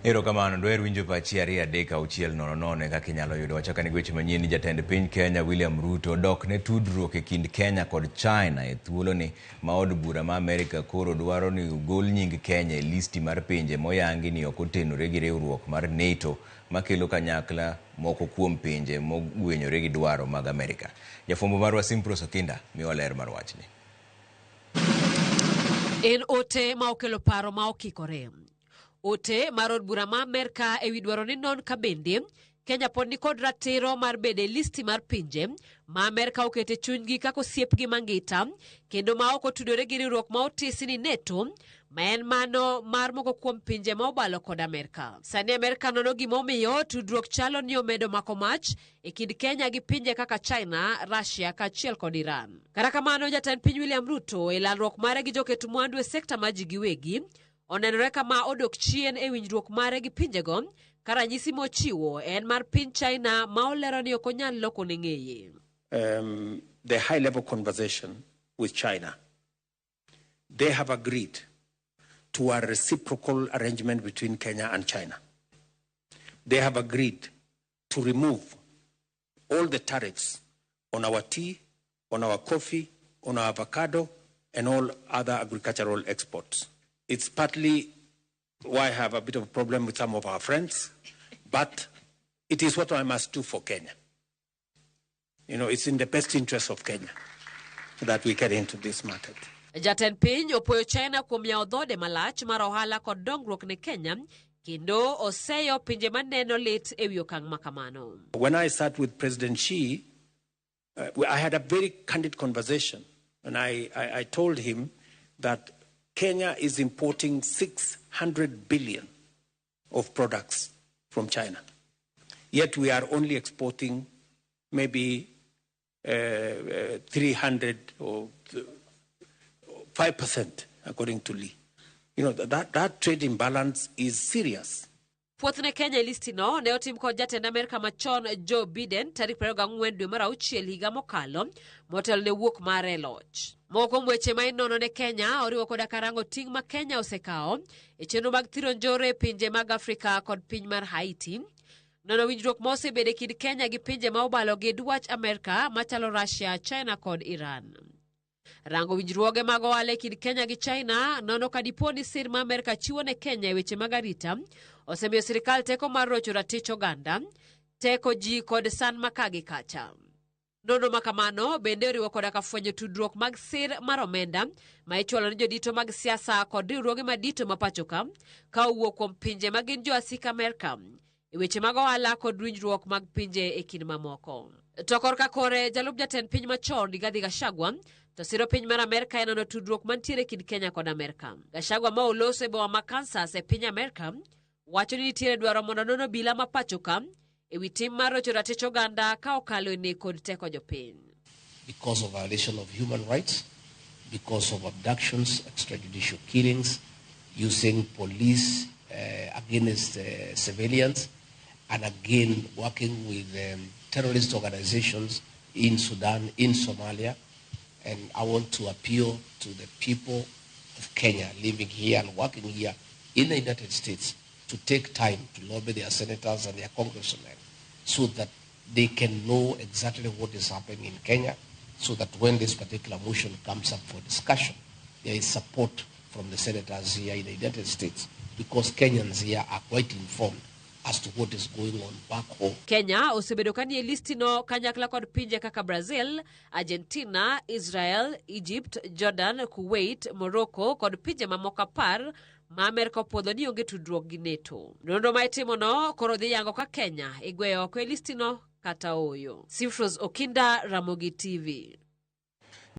Erokamano, dwaher winjo pachi 2 3 6 0 0 e kaka inyalo yudo. Wachako ane gi weche manyien ni jatend piny Kenya William Ruto dok ne tudruok e kind Kenya kod China e thuoloni ma od bura ma Amerika koro dwaro ni ogol nying Kenya e listi mar pinje moyangi ni ok otenore gi riwruok mar NATO makelo kanyakla moko kuom pinje mogwenyore gi dwaro mag Amerika. Jafwambo marwa Simpros Okinda miwa ler mar wachni. En ote ma okelo paro ma okikore. Ote mar od bura ma Amerka ewi dwaro ni non ka bende Kenya pod nikod ratiro mar bedo e listi mar pinje ma Amerka okete chunygi kaka osiepgi mangita kendo ma ok otudore gi riwruok ma otisi ni NATO ma en mano mar moko kuom pinje ma obalo kod Amerka. Sani Amerka nono gimomiyo tudruok chalo ni omedo mako mach e kind Kenya gi pinje kaka China, Russia kaachiel kod Iran. Kata kamano, jatend piny William Ruto e lalruok mare gi joket mwandu e sekta mar ji giwegi onenore kama odok chien e winjruok mare gi pinjego ka ranyisi mochiwo en mar piny China ma olero ni ok onyal loko ne ng'eye. The high level conversation with China, they have agreed to a reciprocal arrangement between Kenya and China. They have agreed to remove all the tariffs on our tea, on our coffee, on our avocado, and all other agricultural exports. It's partly why I have a bit of a problem with some of our friends, but it is what I must do for Kenya. It's in the best interest of Kenya that we get into this market. Jatend piny opoyo China kuom yawo dhode malach mar ohala kod dongruok ne Kenya kendo oseyo pinje maneno lit e wi okang' ma kamano. When I sat with President Xi, I had a very candid conversation, and I told him that Kenya is importing 600 billion of products from China. Yet we are only exporting maybe 300 or 5%, according to Lee. That trade imbalance is serious. Puoth ne Kenya e listino ne otim kod jatend Amerka machon Joe Biden tarik 24 dwe mar auchiel higa mokalo motelo ne wuok mare e loch. Moko kuom weche ma inono ne Kenya oriwo koda karango ting' ma Kenya osekawo e chenro mag thiro njore e pinje mag Afrika kod piny mar Haiti. Nono winjruok ma osebedo e kind Kenya gi pinje ma obalo gi dwach Amerka machalo Russia, China kod Iran. Rango winjruoge mag ohala e kind Kenya gi China nono ka dipo ni sir ma Amerka chiwo ne Kenya e weche mag arita osemiyo sirikal teko mar rocho ratich oganda, teko ji kod san ma ka gi kacha. Nonro ma kamano bende oriwo koda ka fwenyo tudruok mag sir mar omenda ma ichwalo ne jodito mag siasa kod riwruoge madito ma pacho ka ka owuok kuom pinje ma gin joasik Amerka e weche mag ohala kod winjruok mag pinje e kind mamoko. To korka kore jalup jatend piny machon Rigathi Gachagua to siro piny mar Amerka e nono tudruok mantiere e kind Kenya kod Amerka. Gachagua ma oloso e boma ma Kansas e piny Amerka wacho ni nitiere dwaro mondo non obila ma pacho ka e wi tim mar rocho ratich oganda ka okalo e nek kod teko jopiny. Because of violation of human rights, because of abductions, extrajudicial killings, using police against civilians, and again working with terrorist organizations in Sudan, in Somalia. And I want to appeal to the people of Kenya living here and working here in the United States to take time to lobby their senators and their congressmen so that they can know exactly what is happening in Kenya, so that when this particular motion comes up for discussion, there is support from the senators here in the United States, because Kenyans here are quite informed as to what is going on back home. Kenya osebedo ka nie listino kanyakla kod pinje kaka Brazil, Argentina, Israel, Egypt, Jordan, Kuwait, Morocco kod pinje mamoko 10 ma Amerka opuodho ni onge tudruok gi NATO. Nonro ma itimono koro dhi yango ka Kenya igweyo oko e listino kata ooyo. Simfros Okinda, Ramogi TV.